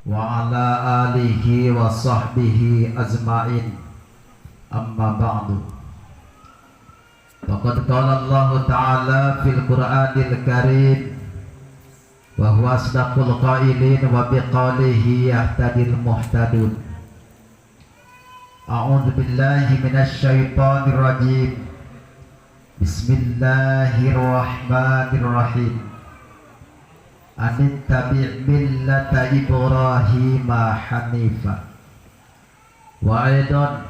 Wa ala alihi wa sahbihi ajmain. Amma ba'du. Faqad qala Allah Ta'ala fil Qur'anil Karim wa huwa asdaqul qailin wa biqaulihi yahtadil muhtadun. A'udzu billahi minasy syaithanir rajim. Bismillahirrahmanirrahim. Anittabi' millata Ibrahim hanifa. Wa aidan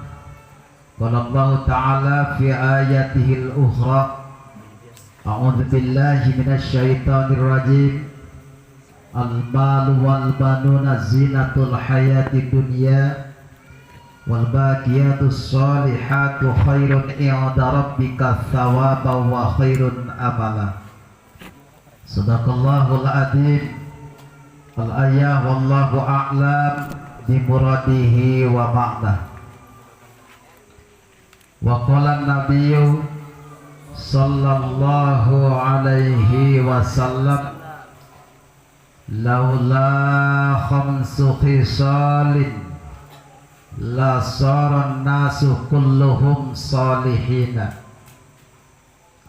qala Allah Ta'ala fi ayatihi al-ukhra. A'udzu billahi minasy syaithanir rajim. Al-malu wal banuna zinatul hayati dunya wal baqiyatus solihatu khairun 'inda rabbika thawaban wa khairun amala. Sadaqallahul adzim. Al-ayah wallahu a'lam bimuradihi wa ma'na. Wa qala an-nabiyyu sallallahu alaihi wasallam, laula khamsu khisalin la saran nasu kulluhum salihina.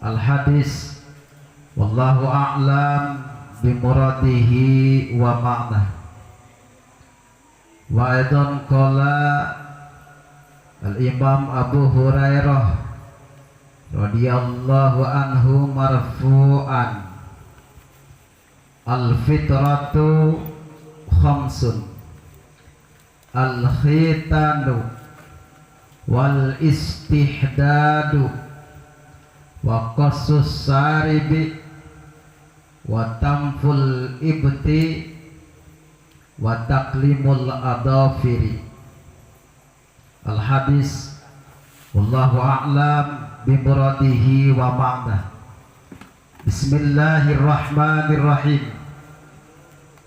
Al hadis wallahu a'lam bimuradihi wa ma'na. Wa aidan qala al Imam Abu Hurairah radhiyallahu anhu marfu'an, al fitratu khamsun, al khitanu wal istihdadu wa qassus saribi wa tamful ibti wa taklimul adafiri. Al hadis wallahu a'lam bimuradihi wa ma'na. Bismillahirrahmanirrahim.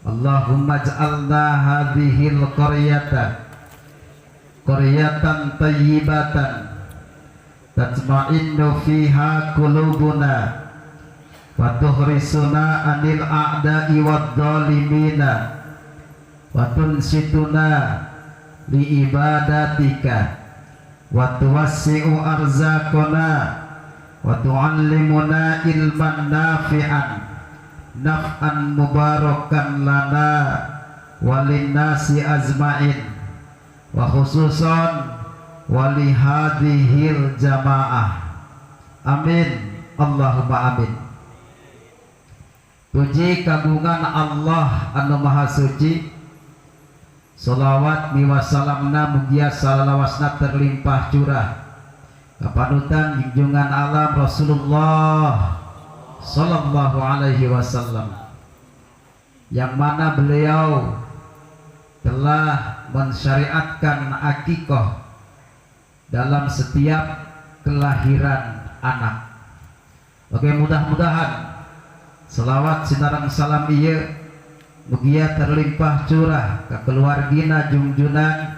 Allahumma ij'alna hadhil qaryata qaryatan tayyibatan tatma'innu fiha qulubuna wa tuhrisuna anil a'da'i wad-dhalimina wa tunsituna li ibadatika wa tuwassi'u arzaqana wa tu'allimuna ilman nafi'an naf'an mubarakan lana walinnasi azma'in wa khususan wali hadhil jamaah. Amin Allahumma amin. Puji kagungan Allah anu maha suci. Salawat miwasalamna mugia salalawasna terlimpah curah kapanutan junjungan alam Rasulullah sallallahu alaihi wasallam, yang mana beliau telah mensyariatkan akikah dalam setiap kelahiran anak. Oke, mudah-mudahan selawat sinareng salam ieu mugia terlimpah curah ke keluargina jungjunan,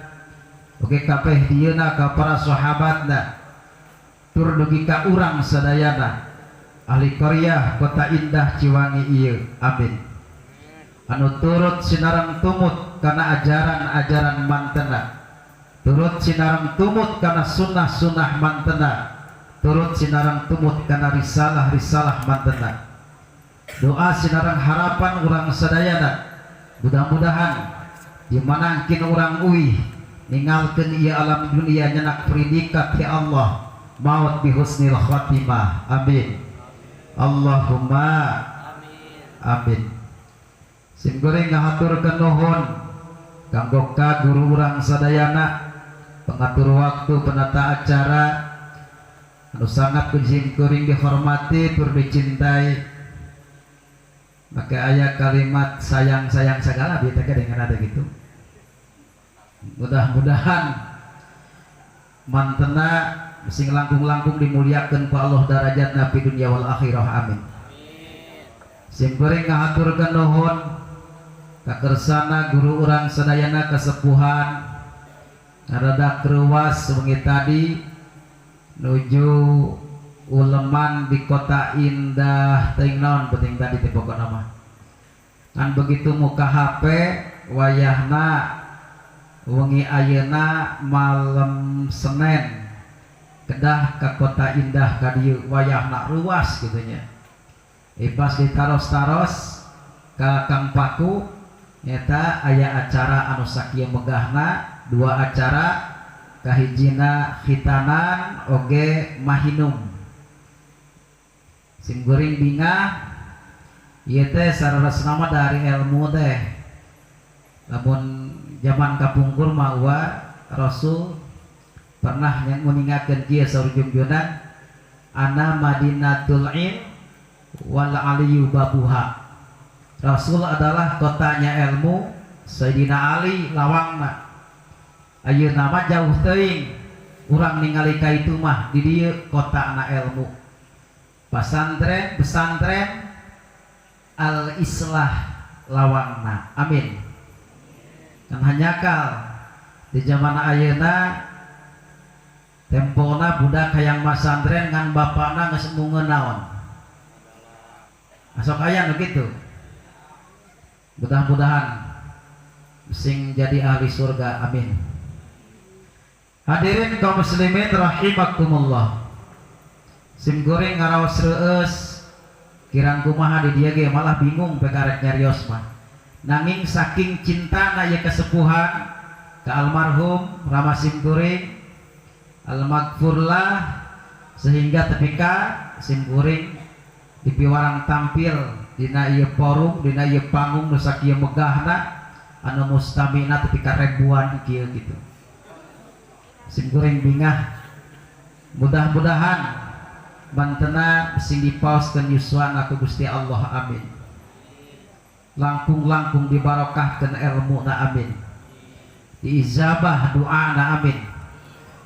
oke kabeh dieuna, ka para sahabatna, tur dugi ka urang sadayana ahli qaryah Kota Indah Ciwangi ieu. Amin. Anu turut sinareng tumut kana ajaran-ajaran mantena, turut sinareng tumut kana sunnah-sunnah mantena, turut sinareng tumut kana risalah-risalah mantena. Doa sinareng harapan urang sadayana, mudah-mudahan di mana kin urang uih ninggalkeun ieu alam dunia nyenak predikat ya Allah maut bi husnil khatimah. Amin Allahumma amin. Sim kuring ngahaturkeun nuhun kanggo ka guru urang sadayana, pengatur waktu, penata acara anu sangat ku sim kuring dihormati tur dicintai. Maka aya kalimat sayang-sayang segala bieu teh dengan ada gitu. Mudah-mudahan mantena sing langkung-langkung dimuliakan ku Allah darajatna fi dunya wal akhirah. Amin. Sim kuring ngahaturkeun nuhun kakersana guru urang sadayana kesepuhan, rada kreuwas wengi tadi nuju uleman di Kota Indah teuing naon penting tadi teh pokona mah. Kan begitu muka HP Wayahna wengi ayeuna malam Senin kedah ke Kota Indah ka dieu, wayahna ruas gitu nya. Pas ditaros-taros ka Kang Paku, nyata aya acara anu sakieu megahna, dua acara, kahijina khitanan oge mahinum. Sim kuring bingah ieu teh saleresna mah dari ilmu teh, lamun zaman kapungkur mah wa Rasul pernah yang mengingatkan kieu saur junjunan, "Ana madinatul ilm wal aliyu babuha." Rasul adalah kotanya ilmu, Sayyidina Ali lawangna. Ayeuna mah jauh teuing urang ningali ka itu mah, di dieu kotana ilmu, pasantren pesantren Al Islah lawangna, amin. Kan hanjakal di zaman ayeuna tempona budak hayang masantren ngan bapakna geus embungeun naon, asok aya nu kitu. Mudah-mudahan sing jadi ahli surga, amin. Hadirin kaum muslimin rahimakumullah, sim kuring ngaraos reueus kirang kumaha di dieu ge, malah bingung pekarek nyarios mah. Nanging saking cintana ieu kesepuhan ke almarhum rama sim kuring almaghfurlah, sehingga tepika sim kuring dipiwarang tampil dina ieu forum, dina ieu panggung nu sakieu megahna, anu mustamina tepi ka ribuan kieu gitu. Sim kuring bingah, mudah-mudahan mantena sing dipaoskeun yuswana ku Gusti Allah, amin. Langkung-langkung dibarokahkeun ilmuna, amin. Diijabah doana, amin.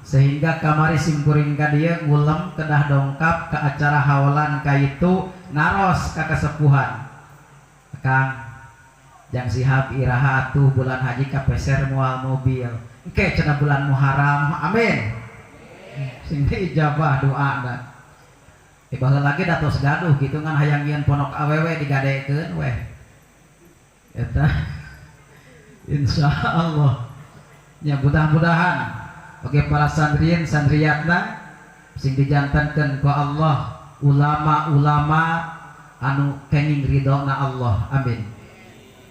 Sehingga kamari sim kuring ka dieu ngulem kedah dongkap ke acara hawalan kaitu, naros ka kesepuhan, "Kang Jang Sihab, iraha atuh bulan haji kapeser moal mobil?" "Engke," cenah, "bulan Muharram." Amin, sing diijabah doana. Baheula lagi da tos gaduh gitu kan, hayang yeun pondok awewe digadekeun weh eta. Insyaallah ya, mudah-mudahan oke para santriin santriatna sing dijantankeun ku Allah ulama-ulama anu kenging ridhona Allah, amin.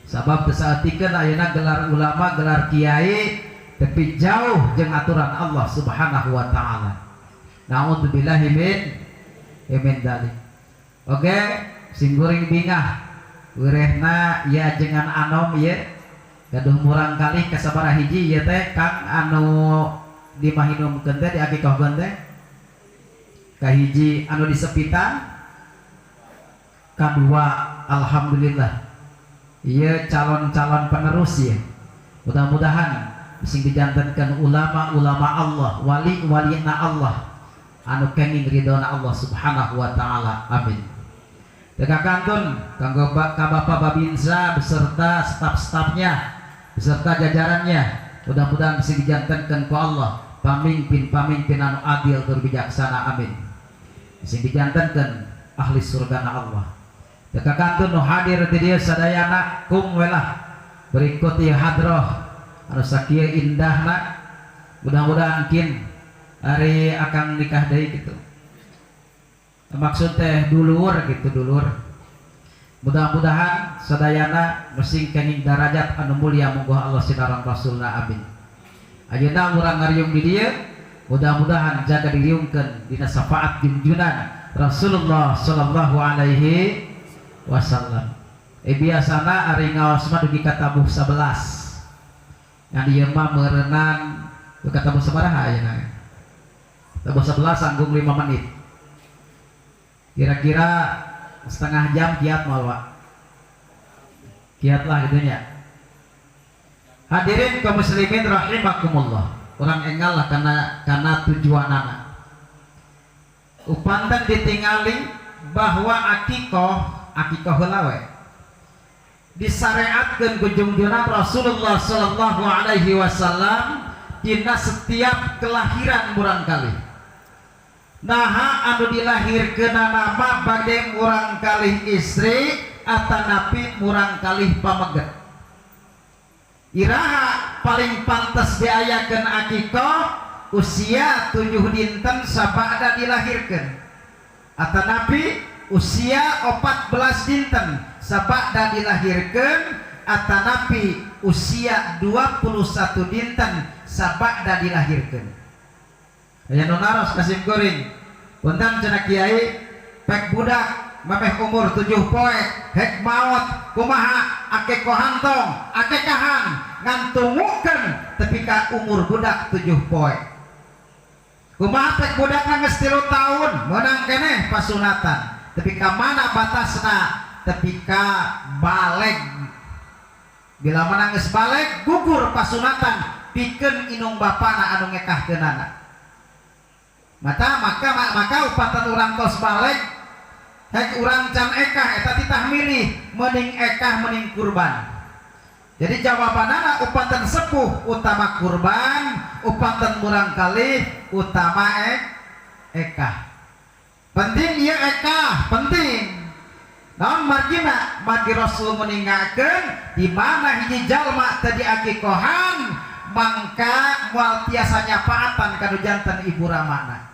Sabab teu saeutikeun ayeuna gelar ulama, gelar kiai, tapi jauh jeung aturan Allah Subhanahu wa taala. Naudzubillahi min dalik. Oke, sim kuring bingah wirehna ya jangan anom ye gaduh murang kali kasabaraha hiji ieu teh, Kang, anu dimahinumkeun teh, diakikohkeun teh kahiji anu disepitan, kadua. Alhamdulillah ieu calon-calon penerus ya, mudah-mudahan sing dijantankan ulama-ulama Allah, wali-wali na Allah anu kenging ridhona Allah Subhanahu wa taala, amin. Teka kantun kanggo ka Bapak Babinsa beserta staf-stafnya beserta jajarannya, mudah-mudahan bisa dijantankan ku Allah pamimpin-pamimpin anu adil tur bijaksana, amin. Sing dijantankan ahli surga na Allah. Teka kantun nu hadir di dieu sadayana kum welah berikut ieu hadroh anu sakieu indahna, mudah-mudahan kin ari akang nikah deui gitu, maksud teh dulur gitu, dulur. Mudah-mudahan sadayana mesing kenging darajat anu mulia mungguh Allah sinareng Rasulna, amin. Ayeuna urang ngariung di dieu, mudah-mudahan jaga diriungkeun dina syafaat junjunan Rasulullah sallallahu alaihi wasallam. Biasana ari ngaos mah dugi ka tabuh 11, yang dieu mah meureunan dugi ka tabuh sabaraha ayeuna? Tabuh 11 sanggung 5 menit, kira-kira setengah jam kiat moal, Pak? Kiat lah gitu nya. Hadirin kaum muslimin rahimakumullah, orang enggal lah karena tujuan anak upantan ditingali bahwa akikoh, akikoh heula we disyariatkeun ku junjunan Rasulullah sallallahu alaihi wasallam dina setiap kelahiran murang kali. Naha anu dilahirkeun nama bade murang kalih istri atanapi murang kalih pameget. Iraha paling pantas diayakeun akikah? Usia 7 dinten sabada dilahirkan, atanapi usia 14 dinten sabada dilahirkan, atanapi usia 21 dinten sabada dilahirkan. Aya nu naros ka sim kuring, "Punten," cenah, "kiai, pek budak memeh umur 7 poe hek maot, kumaha akikohan?" Tong akikahan, ngan tunggukeun tepi ka umur budak 7 poe. Kumaha pek budak geus 3 tahun? Meunang keneh pasunatan. Tepi ka mana batasna? Tepi ka baleg. Bila mana geus baleg, gugur pasunatan pikeun indung bapana anu ngekahkeunana. Maka maka maka upatan urang tos baleg, hek urang can ekah, eta titah milih mending ekah, mending kurban. Jadi jawabanana, upatan sepuh utama kurban, upatan murangkalih utama ekah. Penting ieu ekah, penting. Naon margina? Margi Rasul meninggalkan di mana hiji jalma tadi akikohan, mangka moal tiasa nyapaatan kanu janten ibu ramana.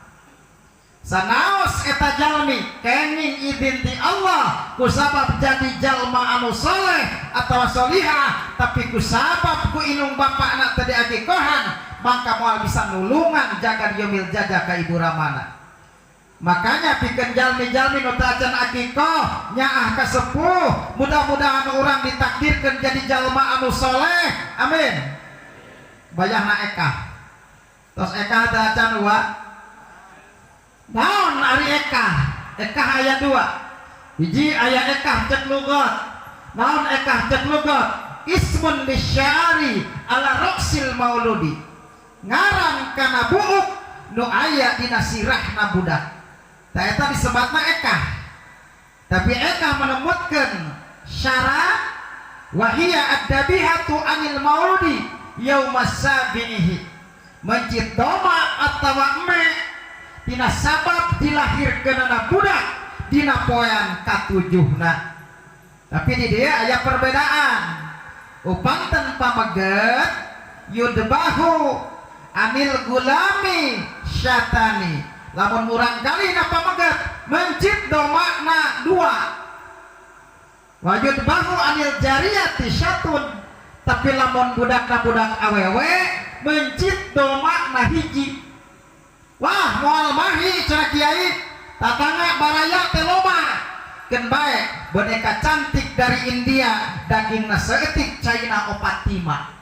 Sanaos eta jalmi kenging idin ti Allah kusabab jadi jalma anu soleh atau solihah, tapi kusabab ku indung bapakna tadi akikohan, maka moal bisa nulungan jaga yaumil jaza ka ibu ramana. Makanya pikeun jalmi-jalmi nu teu acan akikoh, nyaah ka sepuh, mudah-mudahan orang ditakdirkan jadi jalma anu soleh, amin. Bayahna ekah. Tos ekah teu acan wa. Naon ari ekah? Ekah aya dua. Hiji, aya ekah cek lugot. Naon ekah cek lugot? Ismun lisyari ala roksil mauludi. Ngaran kana buuk nu aya dina sirahna budak. Tah, eta disebatna ekah. Tapi ekah menemutkeun syarat, wahia ad-dabihatu anil mauludi yaumas sabi'ihi. Mencit doma atawa eme tina sabab dilahirkeunana budak dina poean katujuhna. Tapi di dia aya perbedaan. Upanten pameget, yudbahu anil gulami syatani. Lamun murangkalih na pameget, mencit domana dua. Wayudbahu anil jariyati syatun. Tapi lamun budak budak awewe, mencit domana hiji. "Wah, moal mahi," cenah, "kiai, tatangga baraya teh loba." Keun bae, boneka cantik dari India, dagingna saeutik, caina 4 tima.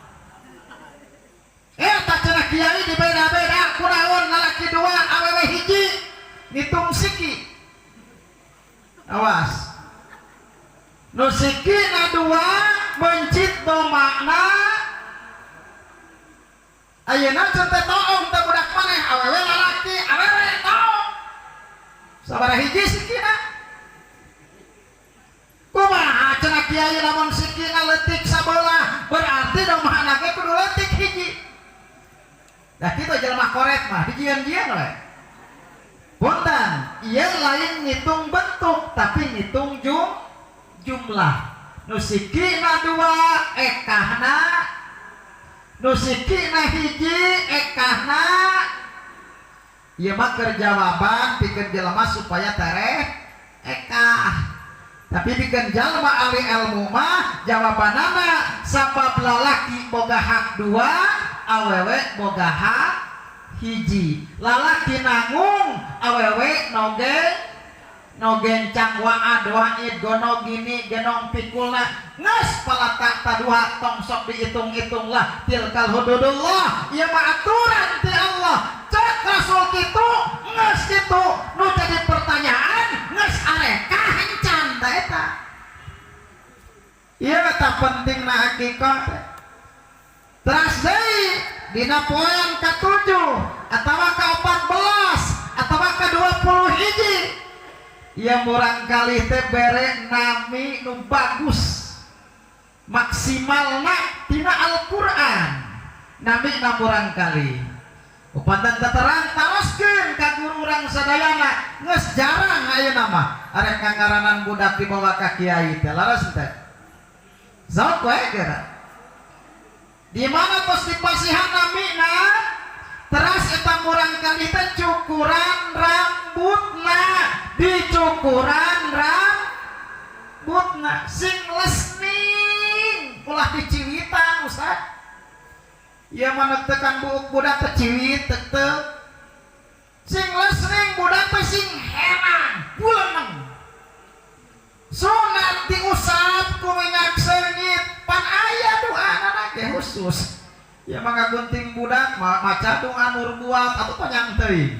"Eh, tak," cenah, "kiai, di beda-beda kunaon lalaki dua, awewe hiji?" Ngitung siki. Awas, nu siki na dua, mencit domakna. Ayeuna can teh toong teh budak maneh awewe lalaki? Awewe toong. Sabaraha hiji sikina? "Kumaha," cenah, "kiai, lamun sikina leutik sabelah, berarti domana ge kudu leutik hiji?" Dah kitu jelema koret mah dijieun-jieun we. Punten, ieu lain ngitung bentuk, tapi ngitung jumlah. Nu sikina dua, ekahna. Nu sikina hiji, ekahna. Ieu mah keur jawaban pikeun jelema supaya tereh ekah. Tapi pikeun jalma ahli ilmu mah jawabanana sabab lalaki boga hak dua, awewe boga hak hiji. Lalaki nanggung, awewe noge nogencang waad waid gono gini genong pikulna. Nges palata taduha, tong sok dihitung-hitung lah. Tilkal hududullah, ieu mah aturan ti Allah. Cek Rasul kitu, nges kitu. Nu jadi pertanyaan, nges arekah encan? Ta eta ieu tak penting na akikah teh. Teras deui dina poean ka-7 atawa ka-14 atawa ka-20 hiji, yang murangkalih teh bere nami nu bagus, maksimalna tina Al-Qur'an nami na murangkalih. Upantan terang, taroskeun ka guru urang sadayana. Geus jarang ayeuna mah arek ngangaranan budak dibawa ka kiai teh. Laras teh? Sok we geura. Di mana tos dipasihan namina, teras eta murangkalih teh cukuran rambutna, dicukuran rambutna sing lesning, ulah diciwitan, Ustaz. Ya mana tekan buuk budak teh ciwit teh, sing lesning, budak teh sing henang buleneng. Sunat diusap ku minyak seungit, pan aya doana ge khusus. Ya mangga gunting budak maca doa nurbuat atau panjang teuing.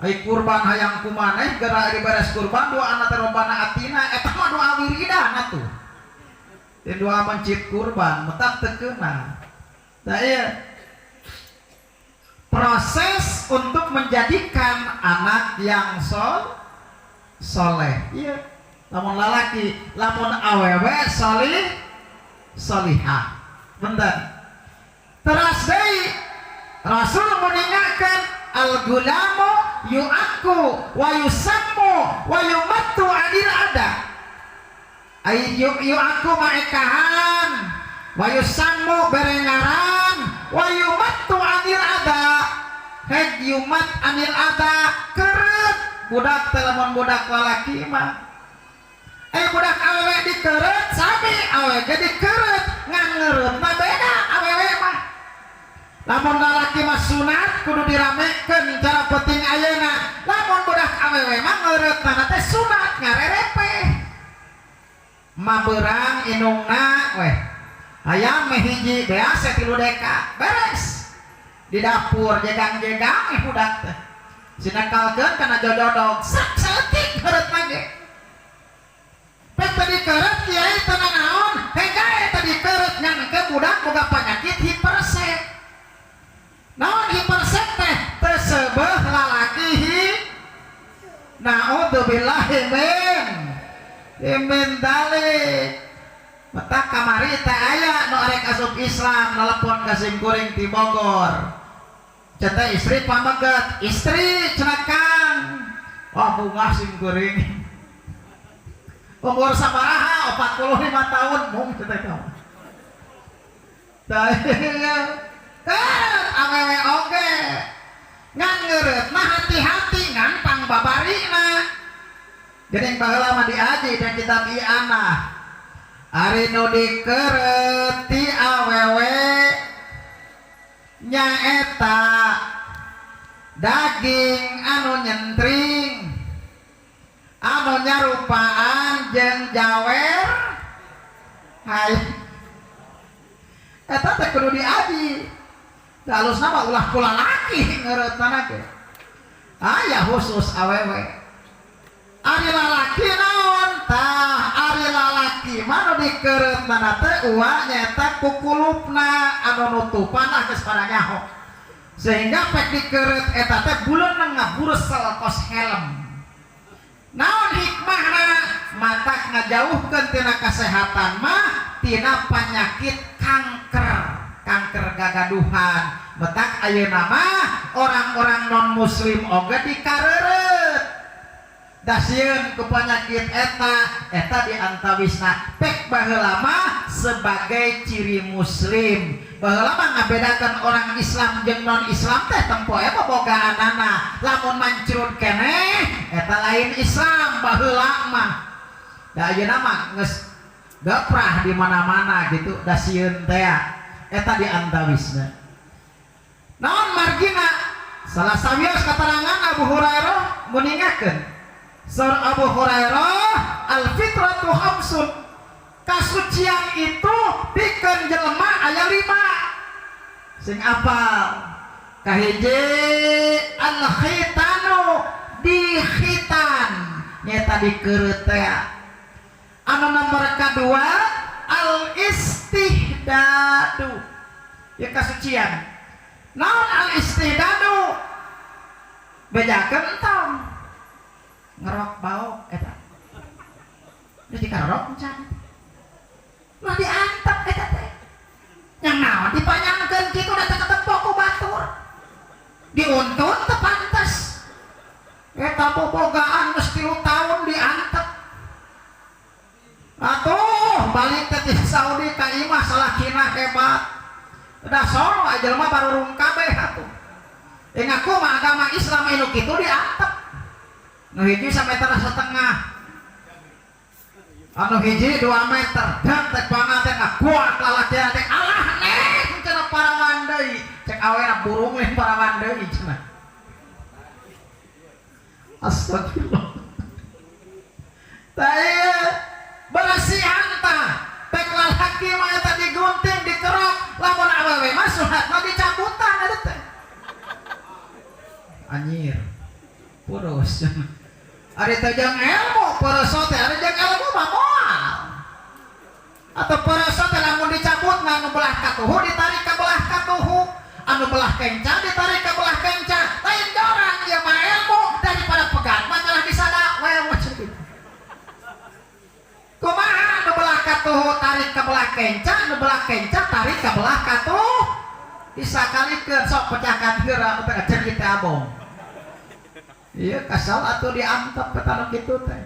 Ai kurban hayang kumaneh geura ari beres kurban doa teh robbana atina, eta mah doa wiridan atuh. Dan doa mencit kurban metak teu keuna. Tah, iya, proses untuk menjadikan anak yang soleh. Iya, lamun lalaki, lamun awewe solih, solihah. Bentar, teras deui Rasul mengingatkan, al gulamu yu'aqqu wa yusammu wa yumattu anil adza. Ay yu'aqqu maekahan, wa yusammu berengaran, wa yumattu anil adza. Heg yumat anil adza, keret budak teh. Lamun budak lalaki mah, budak awewe dikeret, sami awewe dikeret, ngan ngeureutna beda. Awewe mah, lamun lalaki mah sunat kudu diramekeun cara penting ayeuna, lamun budak awewe mah ngeureutna teh sunat ngarerepeh, maberang indungna weh, hayam meh hiji beas 3 deka beres di dapur, jegang-jegang budak teh sinakalkeun kana jododog sak saeutik heureutna ge. Pek tadi keret kiai teu naon, henggae tadi keret ngan ke budak boga penyakit hipersek. Naon hipersek teh? Teu seubeuh lalaki hi. Naudzubillahi min dalik. Mata kamari teh aya nu arek asup Islam, nelpon ka sim kuring ti Bogor. Ceta istri pameget, istri cenah Kang. Wah, bungah sim kuring. Umur sabaraha? 45 tahun mung ceta teh. Tah kan awewe oge. Ngan ngeureut mah hati-hati, ngan pang babarina. Jadi baheula mah diaji dan kitab I'anah. Ari nu dikeureut ti awewe nyaeta daging anu nyentring anu nyarupaan jeung jawer. Hai, eta teh kudu diaji. Da alusna mah ulah ku lalaki ngeureutna ge, aya khusus awewe. Ari lalaki naon tah? Ari lalaki mah nu dikeureutna teh ua nyaeta kukulupna anu nutupan. Ah, geus pada nyaho, sehingga pek dikeureut eta teh buleuneng ngaburesel kos helm. Naon hikmahna? Matak ngajauhkeun tina kesehatan mah tina penyakit kanker, kanker gagaduhan. Betak ayeuna mah orang-orang non muslim oge dikareureut da sieun ku penyakit eta. Eta di antawisna. Pek baheula mah sebagai ciri muslim, baheula mah ngabedakan orang Islam jeung non Islam teh tempo bobogaanana, lamun mancrut keneh eta lain Islam baheula mah. Da ayeuna mah geus gaprah di mana-mana gitu, da sieun teh. Eta di antawisna. Naon margina? Salah sawios keterangan Abu Hurairah meningakeun. Saur Abu Hurairah, al fitratu khamsun, kasucian itu pikeun jelema aya 5. Sing apal. Kahiji, al khitanu, dikhitan, nyata dikeureut teh. Anu nomor kedua, al istihdadu, ya kasucian. Naon al istihdadu? Bejakeun entong ngerok baok eta. Geus dikarorok encan. Lah, diantep eta teh. Yang naon dipanjangkeun kitu, da teu ketempo ku batur. Diuntun teu pantes. Eta bobogaan geus 3 tahun diantep. Atuh balik teh ti Saudi ka imah salakina. mah hebat. Udah sono jelema barurung kabeh atuh. Ngaku mah agama Islam anu kitu diantep. Nu hiji sameter setengah. Anu hiji 2 meter. Dan teh pangaten kuat lalakian teh alah neng cenah parawan deui. Cek awena burung lain parawan deui cenah. Astagfirullah. Tah bersihan tah. Pek lalaki mah eta digunting, dikerok, lamun awewe mah sunatna dicabutan eta teh. Anjir. Puros. Ari teh jeung ilmu pereso teh, ari jeung ilmu mah moal. Atau pereso teh lamun dicabut mah anu belah katuhu ditarik ka belah katuhu, anu belah kenca ditarik ka belah kenca. Lain jorang ieu mah ilmu daripada pegat mah kalah disada we gitu. Kumaha anu belah katuhu tarik ka belah kenca, anu belah kenca tarik ka belah katuhu. Disakalikeun sok pecahkan heula anu teh cerita abong. Iya kasal atuh diantep eta nu kitu teh.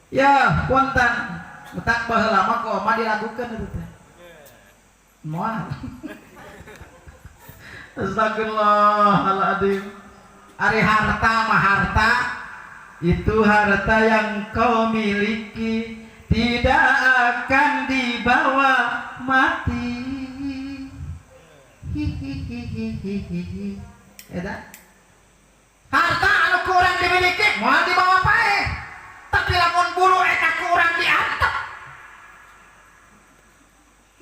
Ya punten, utak baheula mah ku oma diragukeun eta teh. Moal. Astagfirullahaladzim. Ari harta mah harta itu harta yang kau miliki tidak akan dibawa mati. Hihihihihihi. Eta harta anu kurang dimiliki moal dibawa paeh. Tapi lamun bulu eta kurang diantep,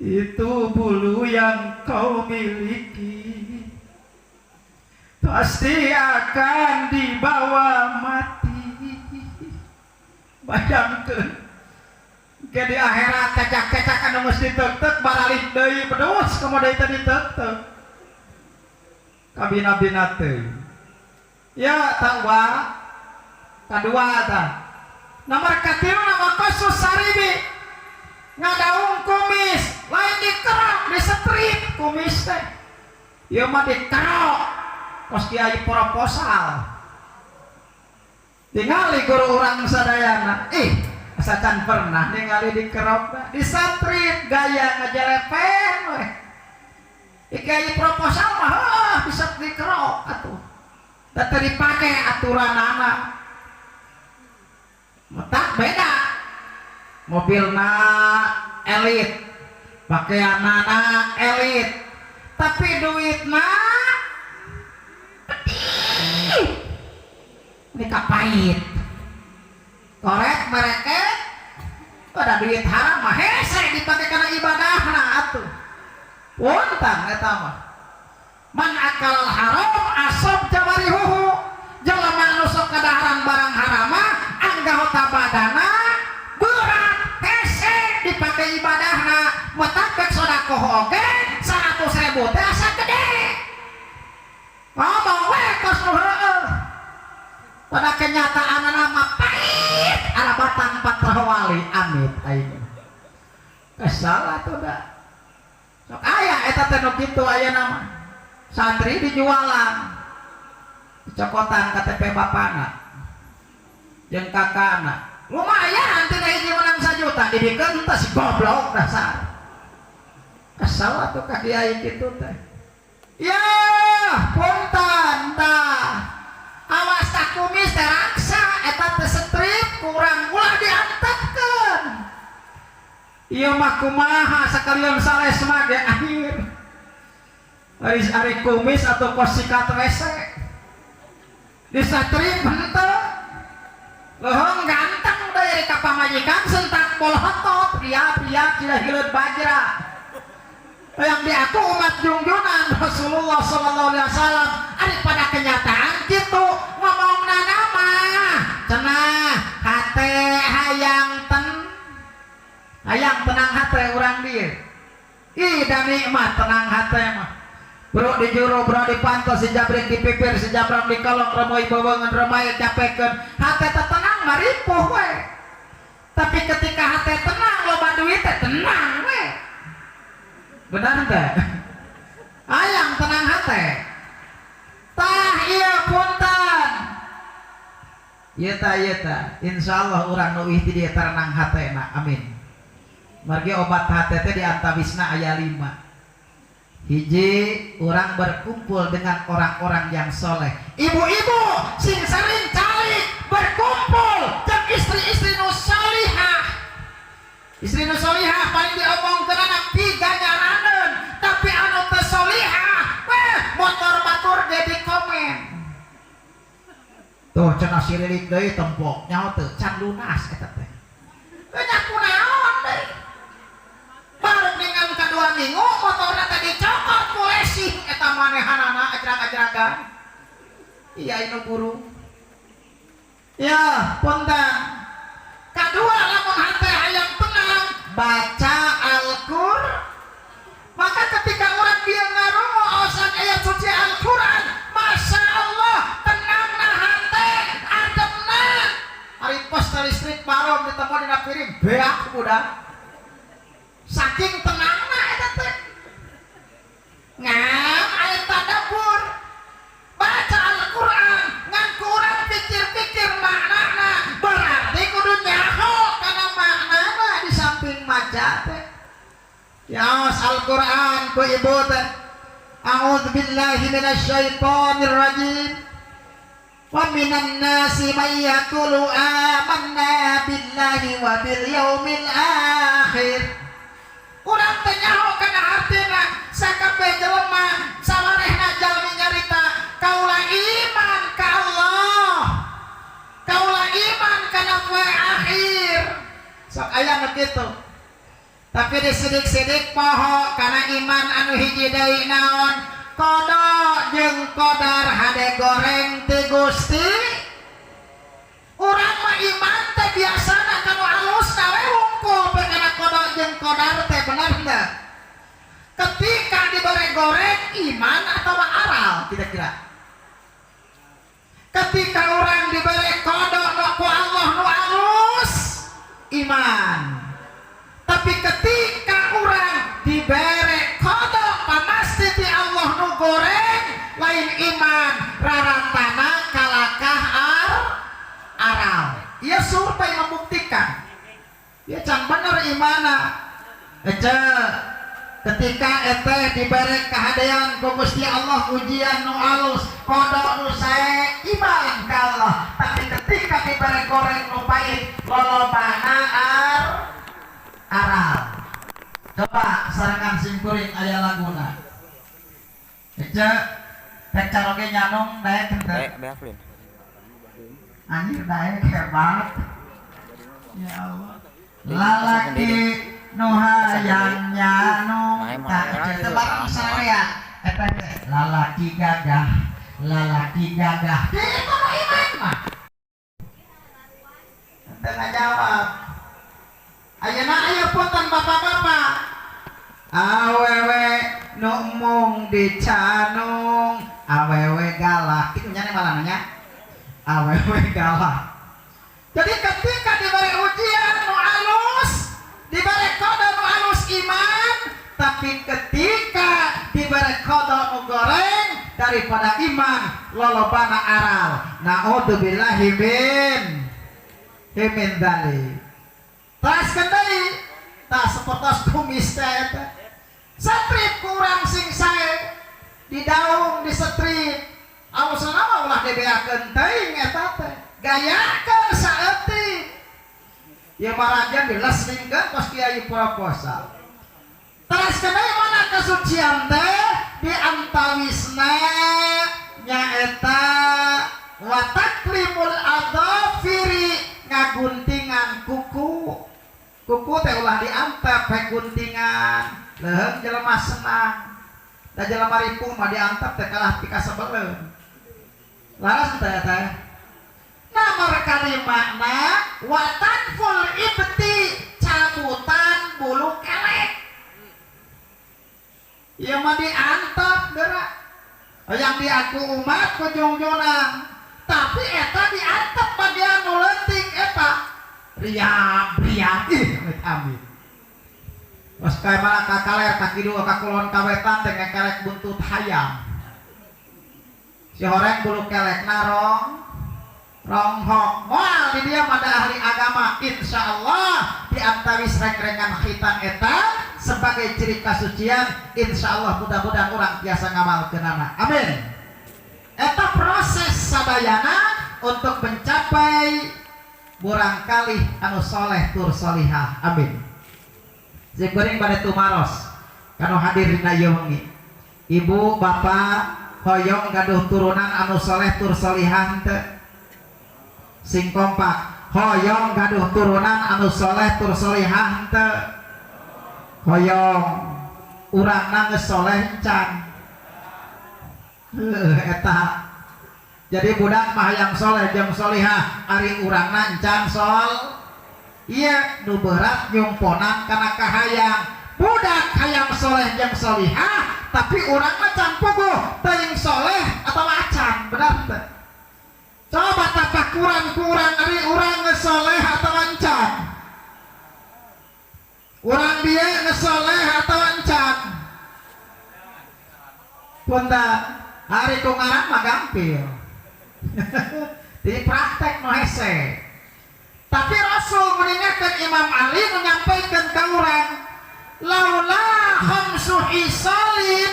itu bulu yang kau miliki pasti akan dibawa mati. Bayangkeun ke di akhirat cecak-cecak anu geus diteukteuk baralik deui pedus komo deui teh diteukteuk kabina-bina teh. Ya takwa kadua tah. Nomor katilu nama kasus saribi ngadaung kumis lain dikerok disetrip kumis teh. Ieu mah dikerok kos kiai proposal. Ningali guru urang sadayana, ih asa can pernah ningali dikerok, disetrip gaya ngajelepen we. Kiai proposal mah heuh bisa dikerok atuh. Da teu dipake aturanana. Matak beda. Mobilna elit, pakaianana elit, tapi duitna pedih. Ini kapait. Korek mereket pada duit haram mah hese dipake kana ibadahna atuh. Punten eta mah. Man akal haram asob jawarihuhu. Jelema nu sok kadaharan barang haram mah anggota badana berat hese dipake ibadahna. Matak bek sodakoh oge 100.000 teh asa gede. Ngomong we kos nu heueuh. Pada kenyataan mah pahit ala batang patrawali amit aing. Kesal atuh da. Sok aya eta teh nu kitu aya mah. Santri dijualan. Dicokotan KTP bapana. Jeung kakana. Lumayan tina hiji menang 1 juta dibikeun teh si goblok dasar. Kesal atuh ka kiai kitu teh. Ya, punten tah. Awas tak kumis teh raksa eta teh strip kurang ulah diantepkeun. Ieu mah kumaha sakalian sales mah ge akhir. Ari ari kumis atau kos sikat WC. Disatrip henteu. Leuheung ganteng deui ka pamajikan sentak bolotot pria-pria tidak hileut bajra. Yang diaku umat jungjungan Rasulullah sallallahu alaihi wasallam ari pada kenyataan gitu ngomongna mah cenah hate hayang ten hayang tenang hate urang dieu. Ih da nikmat tenang hate mah. Bro di juru, bro di panto, si jabrik di pipir, si jabrang di kolong, remoi bawangan, remai capekeun. Hate teh tenang mah ripuh we. Tapi ketika hate tenang, loba duit teh tenang we. Benar teh? Ayang tenang hate. Tah ieu punten. Ieu tah ieu tah. Insyaallah urang nu di dieu tenang hatena. Amin. Margi obat hate teh di antawisna aya 5. Hiji, orang berkumpul dengan orang-orang yang soleh. Ibu-ibu sing sering calik berkumpul jeung istri-istri nu solihah. Istri nu solihah paling diomongkeun anak tiga nyaraneun, tapi anu teu solihah weh motor batur jadi komen. Tuh cenah si Lilik deui tempok nyaho teu can lunas eta teh. Nya kunaon deui? Baru dengan kedua minggu motorna teh dicokot ku leasing eta manehanana ajrag-ajragan. Iya inu guru. Ya, punten. Kedua, lamun hate hayang tenang, baca Al-Qur'an. Maka ketika orang dia ngarungu aosan ayat suci Al-Quran, Masya Allah, tenangna hate, ademna. Ari pos listrik barom ditemu dina piring, beak budak. Saking tenangna eta teh. Ngan aya tadabbur, baca Al-Quran, ngan kurang pikir-pikir maknana, berarti kudu nyaho kana maknana di samping maca teh. Ya Al-Quran ku ibu teh. A'udzu billahi minasyaitonir rajim. Wa minan nasi may yaqulu amanna billahi wa bil yaumil akhir. Urang teh nyaho kana artina sakabeh jelema sawarehna jalmi nyarita kaula iman ka Allah. Kaula iman kana poe akhir. Sok aya nu kitu. Tapi disidik-sidik poho kana iman anu hiji deui naon? Qada jeung qadar hade goreng ti Gusti. Urang mah iman teh biasana kanu alus we wungkul kana qada jeung qadar teh, bener henteu? Ketika dibere goreng iman atau aral kira-kira? Ketika orang diberi qada nu ku Allah nu alus iman. Tapi ketika orang diberi qada pamasti ti Allah nu goreng lain iman, raratana kalakah aral. Ia survei membuktikan. Ya can bener imana. Ece ketika eteh diberi kehadean ku Gusti Allah ujian nu alus, qada nu sae, iman ka Allah. Tapi ketika diberi goreng nu pahit, lolobana aral. Coba sarengan simkuring aya laguna. Ece rek caroge nyanong daek henteu? Daek, beak lin. Anjir, daek, hebat. Ya Allah. Lalaki nu hayang nyanong tah ece teh bareng sararea eta teh lalaki gagah, lalaki gagah. Kitu nu iman mah. Teu ngajawab. Ayeuna aya punten bapak-bapak. Awewe nu mung dicanung, awewe galak. Itu nya malah nanya. Awewe galak. Jadi ketika diberi ujian nu alus, diberi qada nu alus iman, tapi ketika diberi qada nu goreng daripada iman lolobana aral. Naudzubillahi min dzalik. Tas deui, tas sepertos kumis teh eta. Setrip kurang sing sae, didaung disetrip. Awasna mah ulah dibeakeun teuing eta teh. Gayakeun saeutik. Ya marajan dileslingkeun kos kiai proposal. Teras deui mana kesucian teh di antawisna nyaeta wa taklimul adhafiri, ngaguntingan kuku. Kuku teh ulah diantep he guntingan, leuheung jelema senang. Da jelema ripuh mah diantep teh kalah pikasebeleun. Laras teh teh. Nomor kalimana wa tanful ibti, cabutan bulu kelek. Ieu mah diantep geura. Yang diaku umat kujungjunang. Tapi eta diantep bagian nu leutik eta. Riam, riam, ih, amit amit. Pas kayak mana ka kaler, ka kidul, ka kulon, ka wetan teh ngekelek buntut hayam. Si horeng bulu kelek narong ronghok. Moal di dia pada ahli agama, insya Allah. di antawis reng-rengan khitan eta sebagai ciri kasucian. Insya Allah mudah-mudahan urang tiasa ngamalkeunana, amin. Eta proses sadayana untuk mencapai murangkalih anu soleh tur solihah, amin. Sim kuring bade tumaros kanu hadir dina ieu wengi, ibu bapak hoyong gaduh turunan anu soleh tur solihah henteu? Sing kompak, hoyong gaduh turunan anu soleh tur solihah henteu? Hoyong. Urangna geus soleh encan? Heuh, eta jadi budak mah hayang soleh jeung solihah, ari urangna encan sol. Iya, nu berat nyumponan kana kahayang. Budak hayang soleh jeung solihah, tapi urang mah can puguh teuing soleh atau acan, benar teu? Coba tapakuran ku urang, ari urang geus soleh atau encan? Urang dia geus soleh atau encan? Punten, ari ku ngaran mah gampil, di praktek nu hese. Tapi Rasul mengingatkan, Imam Ali menyampaikan ke urang, laula khamsu khisalin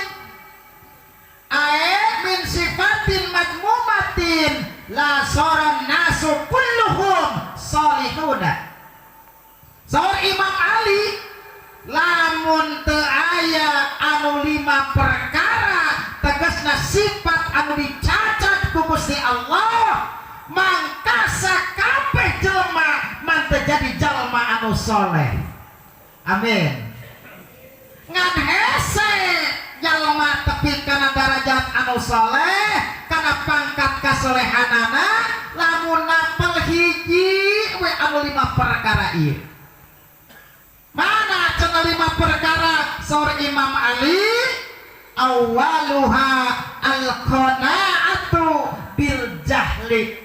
ae min sifatin madmumatin la soran nasu kulluhum salihuna. Saur Imam Ali, lamun teu aya anu lima perkara, tegasna sifat anu dicacat ku Gusti Allah, mangka sakabeh jelema man teu jadi jalma anu soleh, amin. Ngan hese jalma tepi kana darajat anu soleh, kana pangkat kasolehanana, lamun napel hiji we anu lima perkara ieu. Mana cenah lima perkara? Saur Imam Ali, awaluha al-qanaatu bil jahli.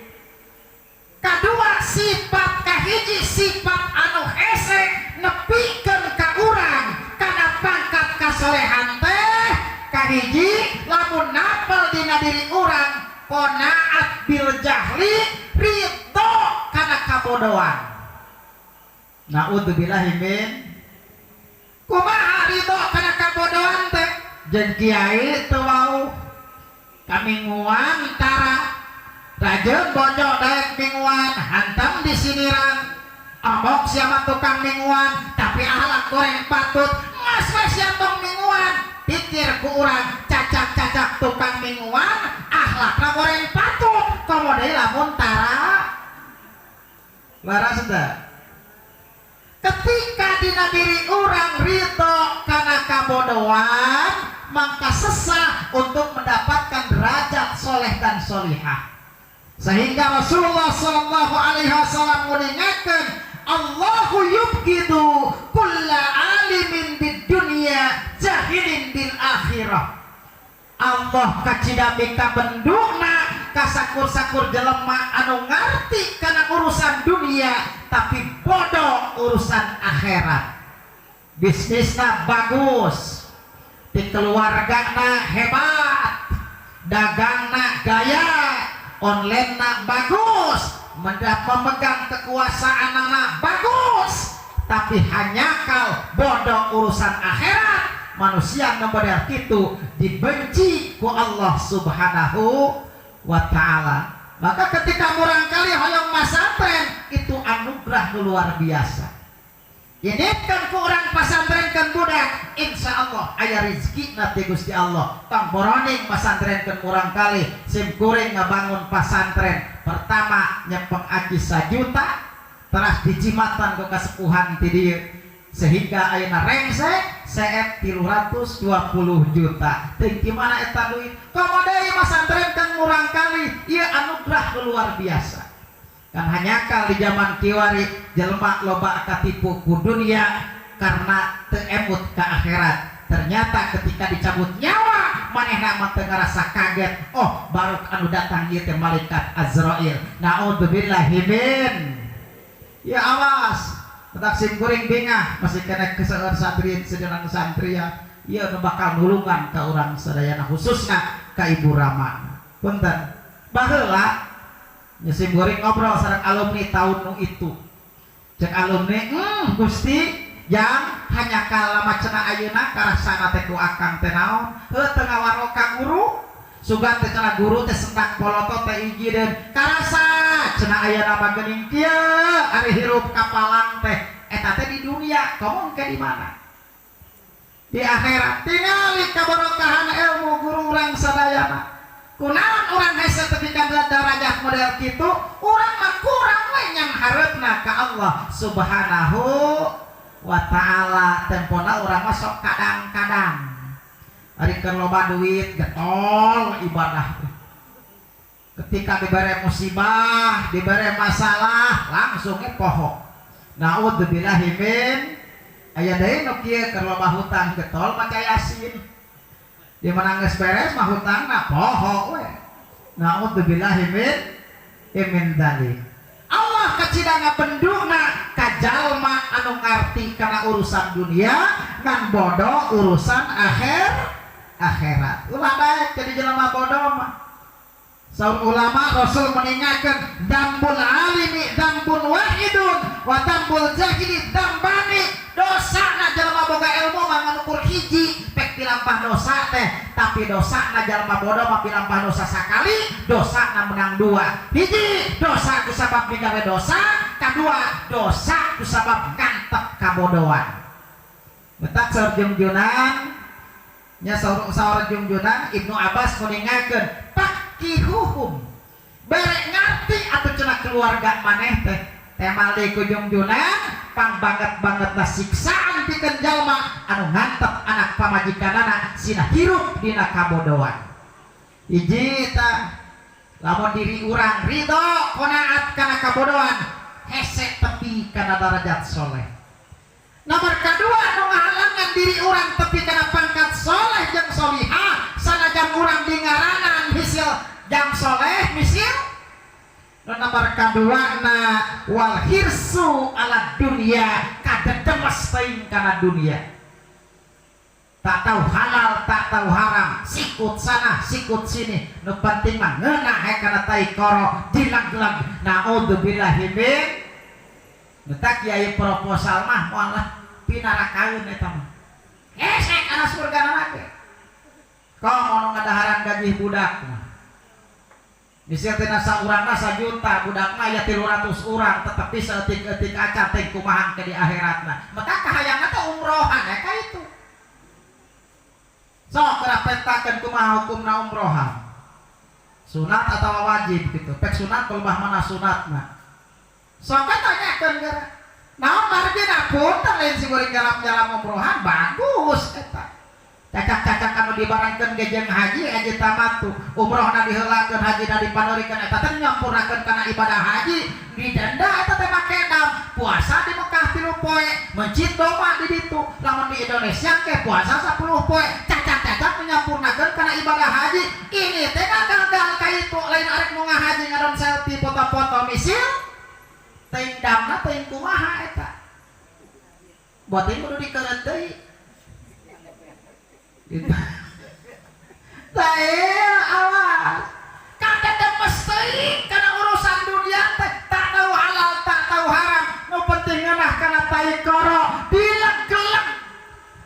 Kadua, sifat kahiji, sifat anu hese nepikeun ka urang kana pangkat kasolehan teh, kahiji lamun napel dina diri urang qanaat bil jahli, ridho kana kabodohan. Naudzubillahi min. Kumaha ridho kana kabodohan teh? Jeung kiai teu wau kamingguan tara rajeun bonjo, daek mingguan hantam disiniran, "Ambok siapa tukang mingguan, tapi ahlak goreng patut, mas we sia tong mingguan." Pikir ku urang, cacak-cacak tukang mingguan ahlakna goreng patut, komo deui lamun tara. Laras teu? Ketika dina diri urang ridho kana kabodohan, maka sesah untuk mendapatkan derajat soleh dan solihah. Sehingga Rasulullah Shallallahu Alaihi Wasallam mengingatkan, Allahu yubghidu kulla alimin bid dunya jahilin bil akhirah. Allah kacida mikabenduna kasakur-sakur jelema anu ngarti kana urusan dunia tapi bodoh urusan akhirat. Bisnisna bagus, di keluargana hebat, dagangna gaya, online na bagus, memegang kekuasaan anak bagus, tapi hanjakal bodoh urusan akhirat. Manusia model itu dibenci ku Allah Subhanahu wa Ta'ala. Maka ketika murangkalih hoyong masantren, itu anugerah luar biasa. Ini kan ku urang pasantrenkeun budak, insya Allah aya rezeki nanti Gusti Allah. Tong boroning masantrenkeun murangkalih. Sim kuring ngabangun pasantren pertama nyepeng aji 1 juta, teras dijimatan ke kasepuhan ti dieu sehingga ayeuna rengse CF 320 juta. Teuing di mana eta duit? Komo deui masantrenkeun murangkalih, ieu anugerah luar biasa. Kan hanjakal di zaman kiwari jelema loba katipu ku dunia karena teu emut ke akhirat. Ternyata ketika dicabut nyawa, manehna mah teu ngarasa kaget, oh, baru anu datang ieu teh malaikat Azrail. Naudzubillahi min. Ya awas. Tetak sim kuring bingah masih kena keseueur santri sejenang santri ya. Ieu nu bakal nulungan ka urang sadayana, khususna ka Ibu Rama. Punten. Baheula sim kuring ngobrol sareng alumni tahun nu itu. Cek alumni, Gusti yang hanya kalama cenah ayeuna karasana teh ku akang teh naon? Heuh, teu ngawaro ka guru. Sugan teh cenah guru teh sendak polotot teh ijideun. Karasa cenah ayeuna mah geuning kieu ari hirup kapalang teh. Eta teh di dunia, komo ke di mana? Di akhirat. Tingali kabarokahan ilmu guru urang sadayana. Kunaon urang hese tepi ka darajat model kitu? Urang mah kurang we nyanghareupna ka Allah Subhanahu wa Ta'ala. Tempona urang mah sok kadang-kadang ari keur loba duit getol ibadah teh. Ketika dibere musibah, dibere masalah, langsung ge poho. Naudzubillahi min. Aya deui nu kieu, keur loba hutang getol maca Yasin. Di mana geus beres mah hutangna poho we. Naudzubillahi min dzalik. Allah kacida ngabenduna ka jalma anu ngarti kana urusan dunia ngan bodoh urusan akhirat. Ulah daek jadi jelema bodoh mah. Saur ulama, Rasul meninggalkan dzambul alimi dzambun wahidun wa dzambul jahili dzambani. Dosa na jalma boga ilmu mah ngan ukur hiji pek pilampah dosa teh, tapi dosa na jalma bodoh mah pilampah dosa sakali dosa na menang dua. Hiji, dosa kusabab migawe dosa. Kadua, dosa kusabab ngantep kabodohan. Betak saur jungjunan nya, saur saur jungjunan Ibnu Abbas meninggalkan faqihuhum, bere ngarti atau cenah keluarga maneh teh. Temal deui ku jungjunan, pang banget banget na siksaan pikeun jalma anu ngantep anak pamajikanana sina hirup dina kabodohan. Hiji ta, lamun diri urang ridho qonaat kana kabodohan, hese tepi kana darajat soleh. Nomor kedua, nu ngahalangan diri urang tepi kana pangkat soleh jeung solihah sanajan urang di ngaranan misil jang soleh misil. Nu nomor kedua na wal hirsu ala dunia, kadedemes teuing kana dunia, tak tahu halal tak tahu haram, sikut sana sikut sini, nu penting mah ngeunah he kana tai koro dilag-lag. Naudzubillahi min. Betak kiai proposal mah moal lah pinarakaeun, eta mah hese kana surga ge. Komo nu ngadaharan gaji budak mah. Misalnya tina saurangna 1 juta, budak mah aya 300 urang, tetep bisa etik-etik acan teh kumaha ke di akhiratna. Maka kahayangna teh umrohan ya ka itu. Sok geura pentakeun kumaha hukumna umrohan. Sunat atau wajib gitu. Pek sunat pelebah mana sunatna. Sok kan tanyakeun geura. Naon margina? Punten, lain si goreng jalan-jalan umrohan bagus eta. Cacak-cacak anu dibarengkeun ge jeung haji, haji tamattu, umrohna diheulakeun, hajina dipandeurikeun, eta teh nyampurnakeun kana ibadah haji. Didenda eta teh make dam puasa di Mekah 3 poe, mencit domba di ditu. Lamun di Indonesia ke puasa 10 poe, cacak-cacak menyampurnakeun kana ibadah haji. Ini teh gagal ka itu, lain arek nu ngahaji ngadon selfie foto-foto misil teuing damna teuing kumaha eta. Buat ini kudu dikeureut deui gitu. Tah, awas. Kata mesti karena urusan dunia teh tak tahu halal tak tahu haram. Nu penting ngeunah kana tai koro dileg-geleg.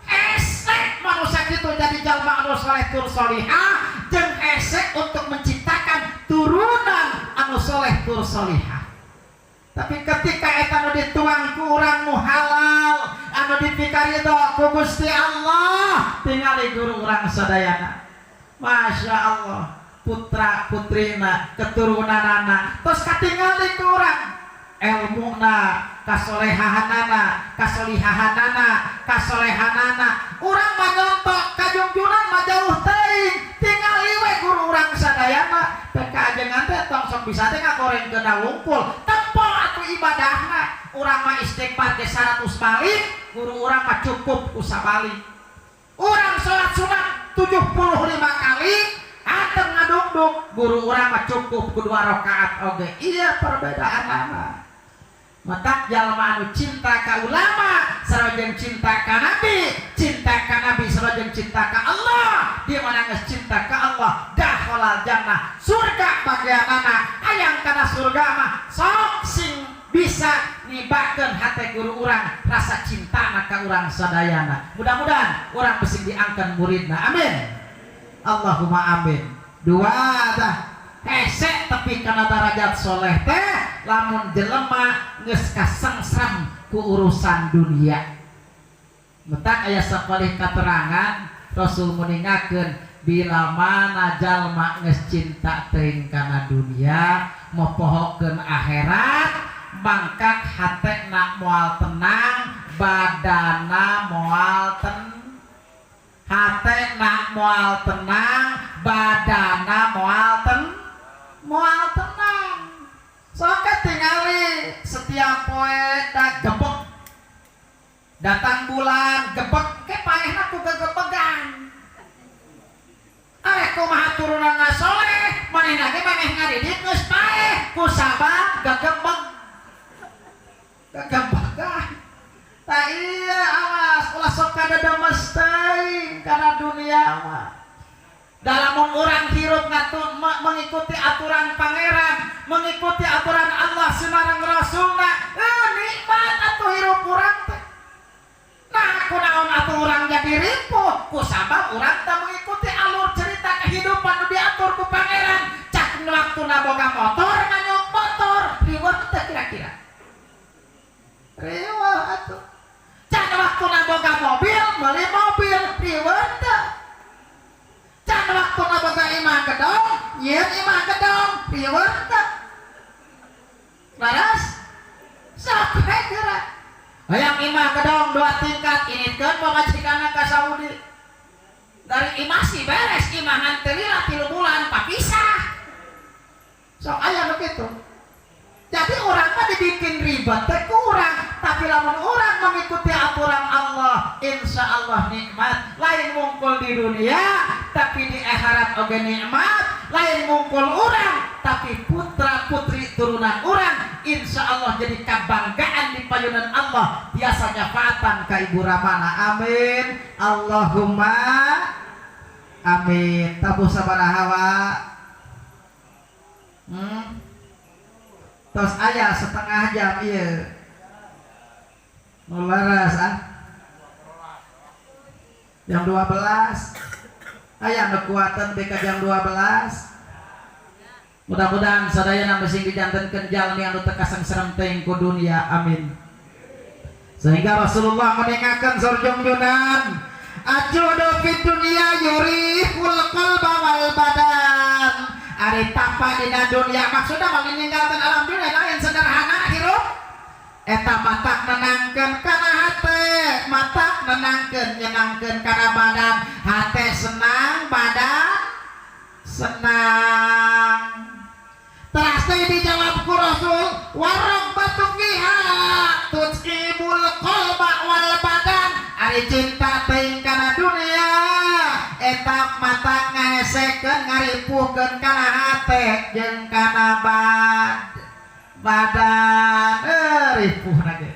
Hese manusia gitu jadi jalma anu soleh tur solihah jeung hese untuk menciptakan turunan anu soleh tur solihah. Tapi ketika eta nu dituang ku urang nu halal, anu dipikarido ku Gusti Allah, tingali guru urang sadayana. Masya Allah, putra putrina, keturunanana, terus katingali ku urang elmuna, kasolehahanana, kasolihahanana, kasolehanana. Urang mah nyontok kajungjunan mah jauh teuing, tingali we guru urang sadayana. Teh kaajengan teh tong sok bisa teh ngagorengkeun wungkul. Tempo atuh ibadahna. Urang mah istighfar ge 100 balik, guru urang mah cukup ku sabalik. Urang sholat sunat 75 kali, anteng ngadungdung, guru urang mah cukup ku 2 rakaat oge. Iya perbedaan mana. Matak jalma anu cinta ka ulama sarojeng cinta ka nabi, cinta ka nabi sarojeng cinta ka Allah. Di mana geus cinta ka Allah, dakhalal jannah, surga bagianana. Hayang kana surga mah sok sing bisa. Nimbakeun hate guru urang rasa cinta ka urang sadayana. Mudah-mudahan urang bisi diangkat muridna. Amin. Allahumma amin. Dua dah hese tepi kana darajat soleh teh lamun jelema geus kasengsem ku urusan dunia. Matak aya sapalih katerangan Rasul muningakeun, bila mana jalma geus cinta teuing kana dunia, mopohokeun akhirat, mangkak hatena moal tenang, badana moal ten, hatena moal tenang, badana moal tenang. Sok tingali setiap poe da gebek, datang bulan gebek ke paehna ku gegebegan. Arek kumaha turunan soleh, manehna ge maneh ngadidik geus paeh ku sabab gegebeg, gegebegan. Tak iya, awas ulah sok kadademes teuing kana dunia mah. Dalam orang hirup ngatur, mengikuti aturan Pangeran, mengikuti aturan Allah sinareng Rasulna, nikmat atuh hirup urang teh. Nah, kunaon atuh urang jadi ripuh? Ku sabab urang teh mengikuti alur cerita kehidupan nu diatur ku Pangeran. Cak waktuna boga motor, nganyuk motor, riweuh teh kira-kira? Riweuh atuh. Cak waktuna boga mobil, beli mobil, riweuh teh? Can waktuna boga imah gedong, nyieun imah gedong, riweuh teh? Laras? Sok we geura. Hayang imah gedong dua tingkat, initkeun pamajikanna ka Saudi. Dari imah sih beres, imah ngan teu lila 3 bulan papisah. Sok aya nu kitu. Jadi orang mah dibikin ribet teh kurang, tapi lamun orang mengikuti aturan Allah, insya Allah nikmat. Lain mungkul di dunia, tapi di akhirat oge nikmat. Lain mungkul orang, tapi putra putri turunan orang, insya Allah jadi kebanggaan di payunan Allah. Biasa nyafaatan ka Ibu Ramana. Amin. Allahumma amin. Tabuh sabaraha wa? Tos aya setengah jam iya. Nu leres ah. Jam 12. Aya nu kuatan BK jam 12. Mudah-mudahan sadayana mesing dijantenkeun jalmi anu teu kasengserem teuing ku dunia. Amin. Sehingga Rasulullah meninggalkan surjung-junan, "Ajudu fid dunya yurihul qalba wal badan." Ari tapa dina dunia maksudna mah meninggalkan alam dunia, lain sederhana hirup eta matak nenangkeun kana hate, matak nenangkeun, nyenangkeun kana badan. Hate senang, badan senang. Teras teh dijawab ku Rasul, "Warraghbatu fiha tut'ibul qalba wal badan." Ari cinta teuing kana dunia eta matak ngahesekeun, ngaripuhkeun kana hate jeung kana badan. Ripuh ge.